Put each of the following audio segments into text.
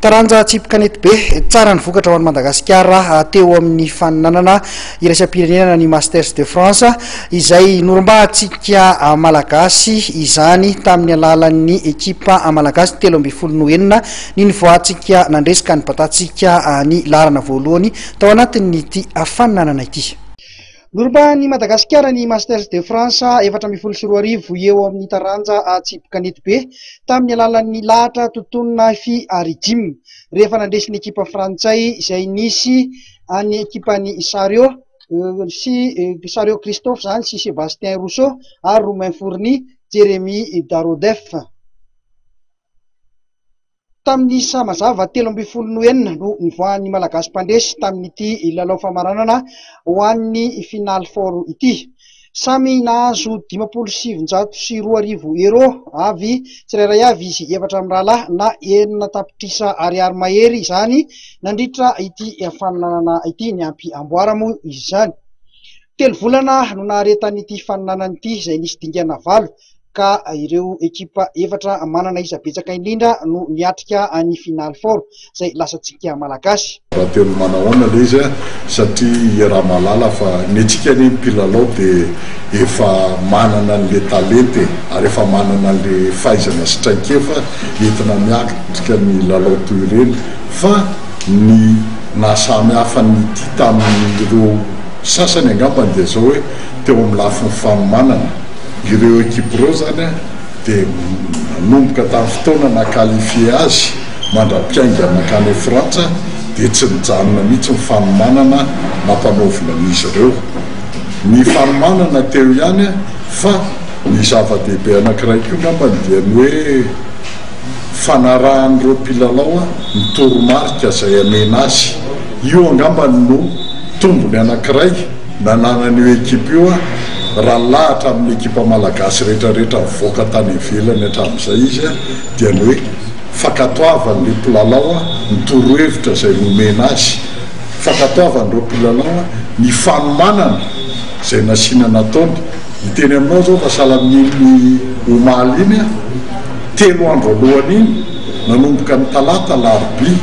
Taranja tsipy kanetibe, tsara ny vokatra ho an'i Madagasikara teo amin'ny faninanana iraisam-pirenena ny Masters de France, izay norombahantsika Malagasy izany tamin'ny alalan'ny ekipa Malagasy 13 no 6 ny nivoahantsika nandresy ka nibatantsika ny laharana voalohany tao anatin'ity faninanana ity. Norombahan'i Madagasikara ny Masters de France 2014 eo amin'ny taranja tsipy kanetibe tamin'ny alalan'ny lahatra totonina Fi ary Jim rehefa nandresy ny ekipa frantsay izay nisy an'ny ekipan'i Sario sy Sario Christophe izany sy Sébastien Rousseau ary Romain Fourny, Jérémy Darodef. Tamin'ny isa mazava 13 no 6 no nivoahan'ny Malagasy mpandresy tamin'ity lalao famaranana ho an'ny Final Four ity. Samy nahazo 2050 euros avy tsirairay avy izy efatra mirahalahy na 6 tapitrisa ariary mahery izany nandritra ity faninanana ity, niampy amboara moa izany. Telo volana no naharetan'ity faninanana ity izay nisy dingana valo ka ireo ekipa efatra manana isa betsaka indrindra no niatrika ny Final Four izay lasantsika Malagasy. Raha teny manahoana ilay izy satria iaraha-mahalala fa ny antsika anie ny mpilalao dia efa manana an'ilay talenta e, ary efa manana an'ilay fahaizana sy traikefa entina miatrika ny lalao toy ireny fa ny nahasamy hafa an'ity tamin'ireo sasany angambany dia izao hoe teo amin'ny lafiny fanomanana Ireo ekipa ireo izany dia nanomboka tamin'ny fotoana naha qualifié azy mandra-piainga nankany Frantsa dia tsy nijanona mihitsy ny fanomanana nampanaovina an'izy ireo. Ny fanomanana teo ihany fa ny zava-dehibe anankiray koa angambany dia ny hoe fanarahan'ireo mpilalao ny toromarika izay amena azy. Io angambany no tombony anankiray. Nananan'io ekipa io raha lahatra amin'ny ekipa malagasy rehetra rehetra nivoaka tany ivelany hatramin'izay izy dia ny hoe fankatoavan'ilay mpilalao ny torohevitra izay nomena azy, fankatoavan'ireo mpilalao ny fanomanana izay nasiana nataony. Hiteny aminao izao fa sahala amin'iny omaly iny, telo andro alohan'iny, nanomboka ny talata, alarobia,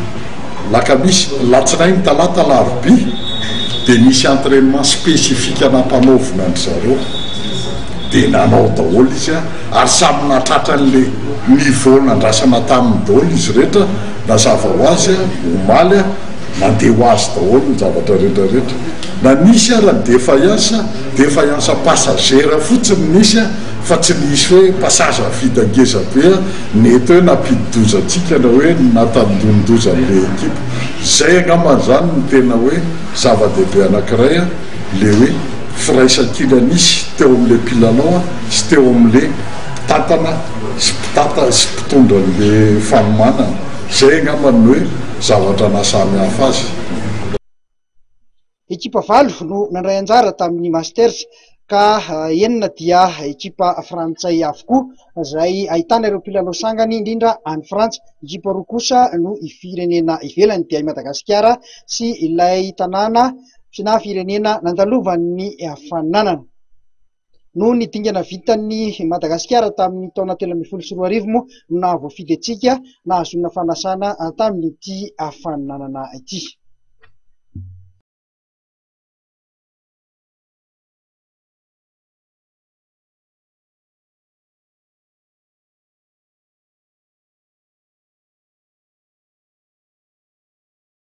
Lakamisy, Latsinainy, Talata, Alarobia dia nisy entrainement spécifique nampanaovina an-dry zareo dia nanao daholo izy ary samy nahatratra an'ilay niveau nandrasana taminy daholo izy rehetra, nazava ho azy omaly nandeha ho azy daholo ny zavatra rehetra rehetra na nisy ara ny défaillance, défaillance passagère fotsiny nisy fa tsy nisy hoe passage à vide ngeza be. Nety hoe nampidi-doza antsika na hoe natandindonin-doza an'ilay ekipa. Izay angamba izany no tena hoe zava-dehibe anankiray, ilay hoe firaisankina nisy teo amin'ilay mpilalao sy teo amin'ilay mpitantana sy mpitantana sy mpitondra an'ilay fanomanana. Izay angamba no hoe zavatra nahasamy hafa azy. Ekipa valo no nandray anjara tamin'ny Masters ka enina dia ekipa frantsay avokoa izay ahitana ireo mpilalao sangany indrindra any Frantsa. Ekipa roa kosa no firenena ivelany dia i Madagasikara sy ilay tanàna na firenena nandalovan'ny faninanana. Noho ny dingana vitan'i Madagasikara tamin'ny taona 2013 moa no nahavoafidy antsika nahazoana fanasana tamin'ity faninanana ity.